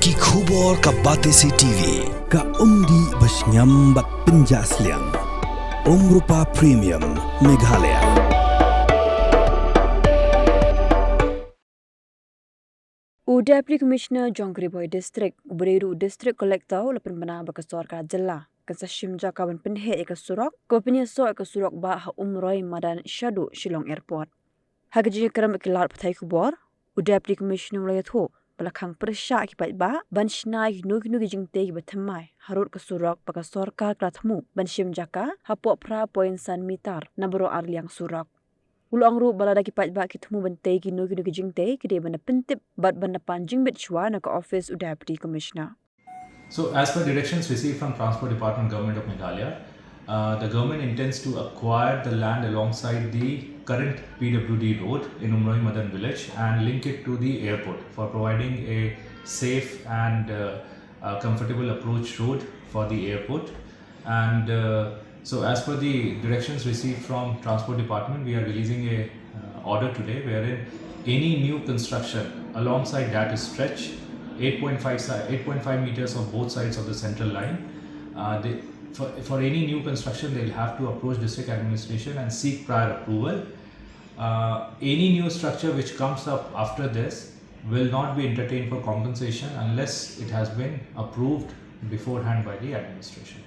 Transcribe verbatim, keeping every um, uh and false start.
Ki khubor ka Batesi T V, ka umdih ba shngiam bad pynjah sliang. Umrupa Premium, Meghalaya. U Deputy Commissioner jong ka Ri Bhoi District, uba dei ruh u District Collector, u la pynbna ba ka sorkar jylla kan sa shim jaka ban pynheh ïa ka surok kaba pynïasoh ïa ka surok bah ha Umroi Madan shaduh Shillong Airport. Ha ka jingïakren bad ki lad pathai khubor, u Deputy Commissioner u la ïathuh ba la khang pyrshah ki paidbah ban shna ïa kino kino ki jingtei kiba thymmai harud ka surok ba ka sorkar ka la thmu ban shim jaka hapoh phra point san mitar na baroh ar liang surok. U la ong ruh ba lada ki paidbah ki thmu ban tei kino kino ki jingtei, ki dei ban da pyntip bad ban da pan jingbit shuwa na ka office u Deputy Commissioner. So, as per directions received from Transport Department, Government of Meghalaya, uh, the government intends to acquire the land alongside the current P W D road in Umroi Madan village and link it to the airport for providing a safe and, uh, uh, comfortable approach road for the airport. And, uh, so, as per the directions received from Transport Department, we are releasing a, uh, order today wherein any new construction alongside that stretch, eight point five si-, eight point five meters of both sides of the central line, uh, they, for, for any new construction, they'll have to approach district administration and seek prior approval. Uh, any new structure which comes up after this will not be entertained for compensation unless it has been approved beforehand by the administration.